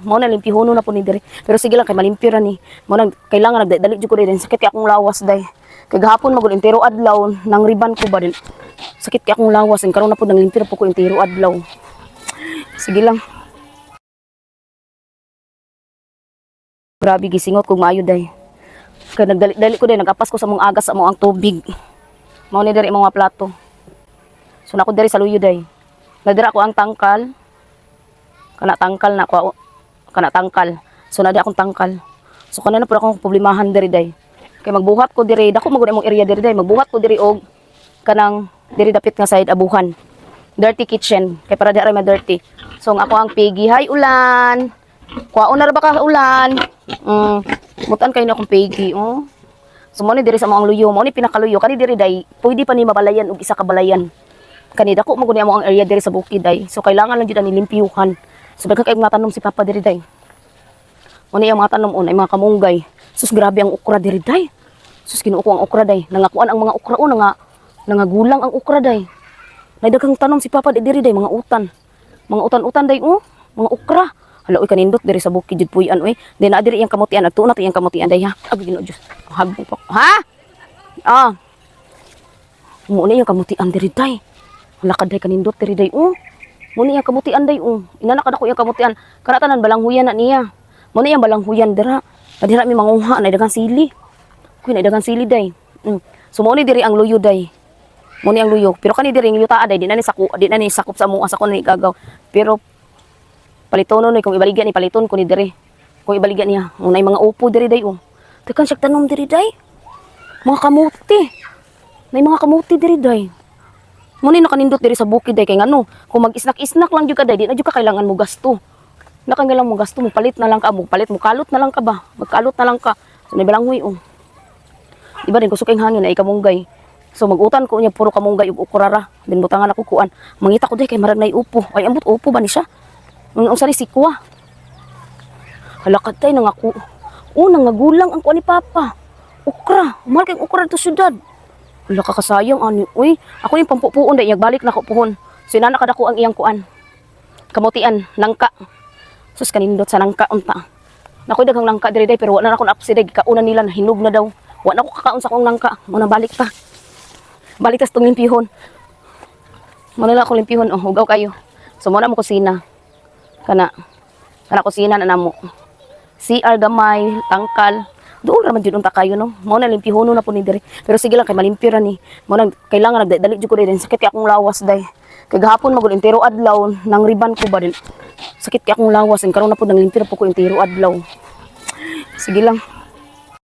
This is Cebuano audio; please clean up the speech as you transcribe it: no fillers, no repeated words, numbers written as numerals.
Mao na, limpihono na po ni diri. Pero sige lang kay malimpyo ra ni. Mao na kailangan nagdali jud ko diri. Sakit kay akong lawas, day. Kay gahapon magud entero adlaw nang riban ko ba din. Sakit kay akong lawas and karon na pud nang limpyo na po ko entero adlaw. Sige lang. Grabe, gisingot kog maayo, day. Kay nagdali-dali ko day, nagapas ko sa mong agas sa mo ang tubig. Mao ni diri mga plato. So nako diri sa luyo, day. Nadira ko ang tangkal. Kana tangkal na ko, kana tangkal. So nadi akong tangkal. So kana na pud akong problemahan diri, day. Kay magbuhat ko diri, dako magud imong area diri, day. Magbuhat ko diri og kanang diri dapit nga side abuhan. Dirty kitchen kay para di ra ma-dirty. So ang ako ang piggy, hi ulan. Kuwaon na ra ba ka, ulan? Mutan kayo na akong piggy, oh. So mo ni diri sa among luyo, mo ni pinakaluyo kani diri, day, pwede pa ni mabalayan og isa ka balayan. Kani dako man gud ni amo ang area diri sa bukid, day. So kailangan lang jud ani limpyuhan. So daghan kay mga tanom si Papa diri, day. Mo ni ang mga tanom on ay mga kamunggay. Sus, grabe ang okra diri, day. Sus, Ginoo ko, ang okra, day. Nangakuan ang mga okra o nangagulang ang okra, day. Nay daghang tanom si Papa diri, day, mga utan. Mga utan-utan, day, oh, mga okra. Hala oy, kanindot diri sa bukid jud puy-an oy. Then naa diri iyang kamutian, agtuon na to iyang kamutian, day, ha. Ag Ginoo Dios. Hagbong pa. Ha? Ah. Mo ni iyang kamutian diri, day. Hala ka, day, kanindot diri, day, oh. Mo ni iyang kamutian, day, oh. Inana kada ko iyang kamutian. Kana tanan balanghuyan na niya. Mo ni iyang balanghuyan dira. Dira mi manguha na daghang sili. Kuy, na daghang sili, day. So mo ni diri ang luyo, day. Mo ni ang luyo. Pero kani diri ang yuta, day, di na ni sakop sa amoa sa ko ni gagaw. Pero palitono ni kung ibaligya ni paliton ko ni diri. Kung ibaligya niya, unay mga upo diri, day, oh. Tekan siya tanom diri, day. Mga kamuti. Nay mga kamuti diri, day. Mo ni nakanindot diri sa bukid, day, kay ngano, kung mag-isnak-isnak lang jud ka, day, di na jud ka kailangan mo gasto. Nakangailangan mo gasto, mo palit na lang ka, mo palit mo kalot na lang ka ba? Magkalot na lang ka. So may balanghoy, oh. Iba din kusog kay hangin ay kamunggay. So magutan ko niya puro kamunggay ug okra ra. Then butangan ako kuan. Mangita ko day kay marag nay upo. Ay ambot, upo ba ni siya? Unsa ni sikwa? Hala ka, tay, nangako. Oh, nangagulang ang kuan ni Papa. Okra. Mahal kay okra dito syudad. Hala ka, kasayang ani. Uy, ako yung pampupuon dahil balik na ko puhon. So inana kada ko ang iyang kuan. Kamutian, nangka. Sus, kanindot sa nangka unta. Nakoy daghang nangka diri, day, pero wa na ako naapsi, day, gikauna nila na hinog na daw. Wa na ko kakaon sa akong nangka. Mo na balik pa. Balik tas tong limpyuhon. Mo na lang akong limpyuhon. Oh, hugaw kayo. So mo na mo kusina. Kana kana kusina na namo. CR gamay, tangkal. Doon ra man jud unta kayo, no. Mao na limpyuhono na po ni diri. Pero sige lang kay malimpyo ra ni. Mao na kailangan nagdali jud ko diri. Sakit kay akong lawas, day. Kay gahapon magud entero adlaw nang riban ko ba din. Sakit kay akong lawas and karon na pud nang limpyo na po ko entero adlaw. Sige lang.